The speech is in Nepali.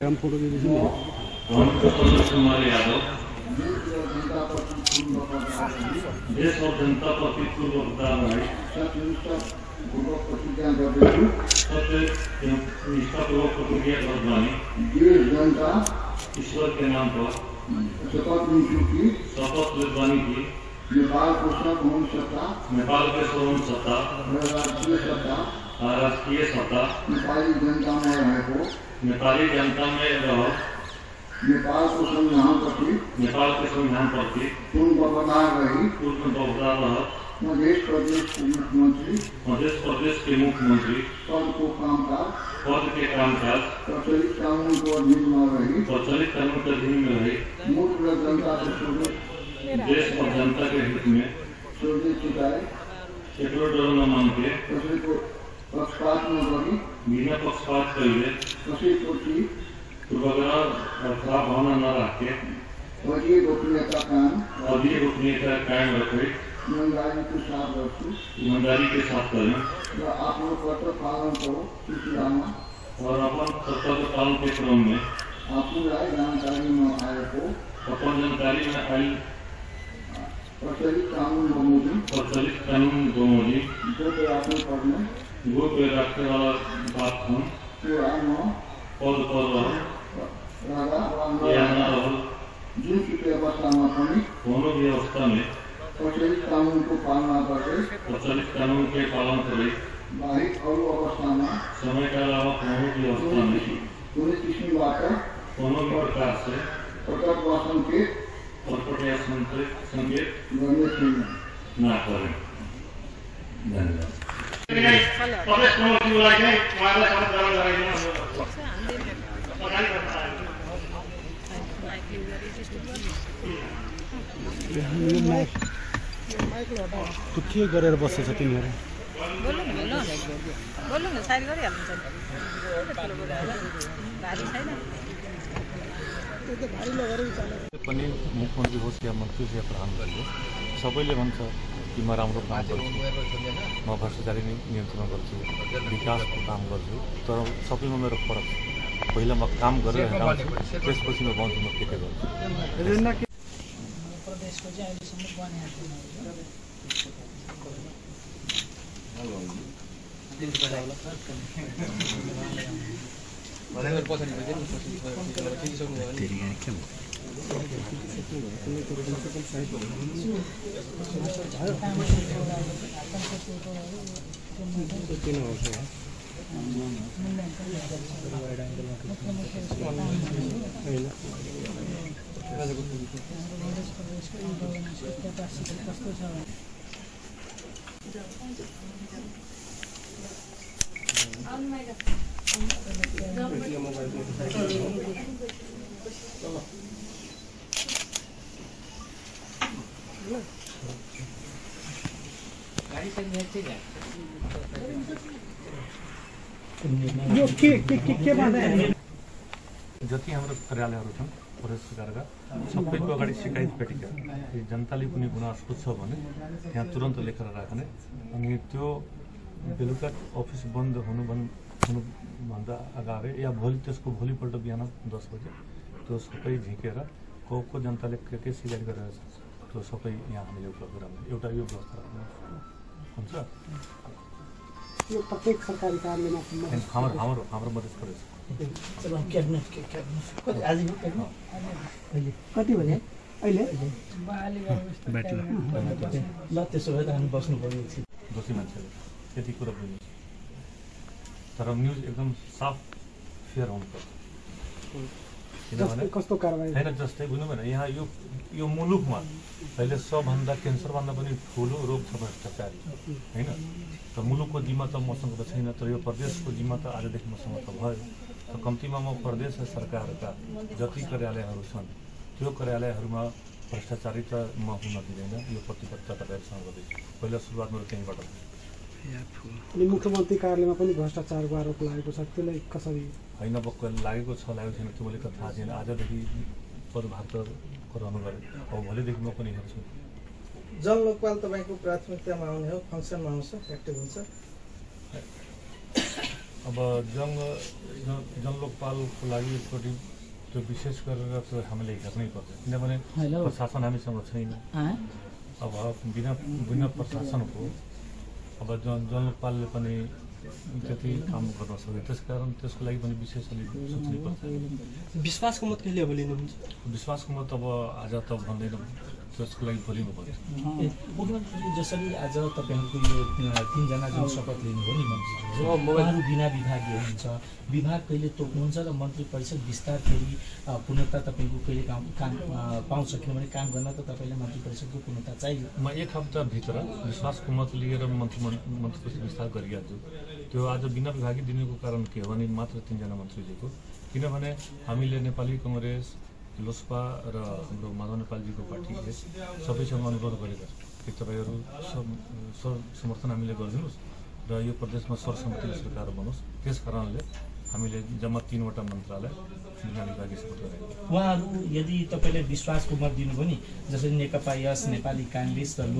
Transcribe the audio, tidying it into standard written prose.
फोटो दे दीजिए। कुमार यादव देश और जनता प्रति पूर्वक निष्ठापूर्वक प्रतिज्ञा करवानी ईश्वर के नाम पर शपथ लेवानी की नेपाल के स्वयं सत्ता राष्ट्रीय सत्ता नेपाली जनता में रह नेपाल के संविधान प्रति पूर्ण वफादार रही मध्य प्रदेश के मुख्यमंत्री पद के कामकाज प्रचलित कानून के अधीन में रही मूल जनता देश और जनता के हित में केकरो डर न मान के पक्षपात न करी बिना पक्षपात करिए पूर्वाग्रह और खराब भावना न रख के अधीर गोपनीयता कायम रखे ईमानदारी के साथ करें और अपन कर्तव्य पालन के क्रम में जानकारी में आई प्रचलित कानून बमोजिम गो पे रखने वाला बात हम पद पर जिन की व्यवस्था में दोनों भी अवस्था में प्रचलित कानून के पालन करे बाहरी और अवस्था में समय के अलावा दोनों भी अवस्था में दोनों भी प्रकार से प्रकट व संकेत न करें। धन्यवाद। तो के गरेर बसेछ तिमीहरू बोल्नु न साइड गरिहाल्नुहुन्छ भारी छैन पनि मुख्यमन्त्री होस् या मन्त्री होस् या प्रधानमन्त्री होस् सबैले भन्छ कि म राम्रो काम गर्छु म भ्रष्टाचारी नियन्त्रण गर्छु विकासको काम गर्छु तर सबैमा मेरो फरक छ पहिला म काम गरेर त्यसपछि म गाउँछु म के गर्छु प्रदेशको चाहिँ अहिलेसम्म जति हाम्रो कार्यालयहरू छन् प्रदेश सरकारका सबैको अगाडि शिकायत पेटिका जनताले कुनै गुनासो छ भने त्यहाँ तुरन्त लेखेर राख्ने अनि त्यो बेलुका अफिस बन्द हुनुभन्दा अगाडि या त्यसको भोलिपल्ट बिहान 10 बजे त्यो सबै झिकेर को जनताले के शिकायत गरेर त्यो सबै यहाँ हामीले उपलब्ध गराउने एउटा यो व्यवस्था राख्नु हुन्छ। यो प्रत्येक सरकारी कार्यालयमा हाम्रो मधेस प्रदेश कति भने अहिले ल त्यसो भए त हामी बस्नु पर्ने दोषी मान्छेले त्यति कुरा बुझ्नु तर न्युज एकदम साफ फेयर हुनुपर्छ किनभने कस्तो कारबाही होइन जस्तै बुझ्नु भएन यहाँ यो मुलुकमा अहिले सबभन्दा क्यान्सरभन्दा पनि ठुलो रोग छ भ्रष्टाचारी होइन त मुलुकको जिम्मा त मसँग त छैन तर यो प्रदेशको जिम्मा त आजदेखि मसँग त भयो त कम्तीमा म प्रदेश र सरकारका जति कार्यालयहरू छन् त्यो कार्यालयहरूमा भ्रष्टाचारी त म हुन दिँदैन यो प्रतिबद्धता तपाईँहरूसँग गर्दैछु पहिला सुरुवात मेरो त्यहीँबाट अनि मुख्यमन्त्री कार्यालयमा पनि भ्रष्टाचारको आरोप लागेको छ त्यसलाई कसरी होइन लागेको छ लागेको छैन त्यो मैले थाहा छैन आजदेखि पदभार त गराउनु गरे अब भोलिदेखि म पनि हेर्छु जन लोकपाल तपाईँको प्राथमिकतामा आउने हो फङ्सनमा आउँछ एक्टिभ हुन्छ अब जनलोकपालको लागि एकचोटि त्यो विशेष गरेर त्यो हामीले हेर्नै पर्छ, किनभने प्रशासन हामीसँग छैन। अब बिना प्रशासनको अब जनलोकपालले पनि त्यति काम गर्न सक्यो, त्यसकारण त्यसको लागि पनि विशेष अलिक सोच्नै पर्छ। विश्वासको मत कहिले अब लिनुहुन्छ? विश्वासको मत अब आज त भन्दैनौँ, त्यसको लागि भोलिनु पर्छ। मुख्यमन्त्री जसरी आज तपाईँहरूको यो 3 जना जुन शपथ लिनुभयो नि मन्त्रीज्यू, उहाँहरू बिना विभागीय हुन्छ, विभाग कहिले तोक्नुहुन्छ र मन्त्री परिषद विस्तार फेरि पूर्णता तपाईँको कहिले काम पाउँछ? किनभने काम गर्न त तपाईँलाई मन्त्री परिषदको पूर्णता चाहियो। म एक हप्ताभित्र विश्वासको मत लिएर मन्त्री परिषद विस्तार गरिहाल्छु। त्यो आज बिना विभागी दिनुको कारण के हो भने मात्र 3 जना मन्त्रीजीको, किनभने हामीले नेपाली कङ्ग्रेस, लोसपा र हाम्रो माधव नेपालजीको पार्टीले सबैसँग अनुरोध गरेका छौँ कि तपाईँहरू समर्थन हामीले गरिदिनुहोस् र यो प्रदेशमा सर्वसम्मतिको सरकार बनोस्। त्यस कारणले हामीले जम्मा 3 वटा मन्त्रालय बिना विभागी सपोर्ट गरेका छौँ। उहाँहरू यदि तपाईँले विश्वासको मत दिनुभयो नि, जसरी नेकपा यस, नेपाली काङ्ग्रेस र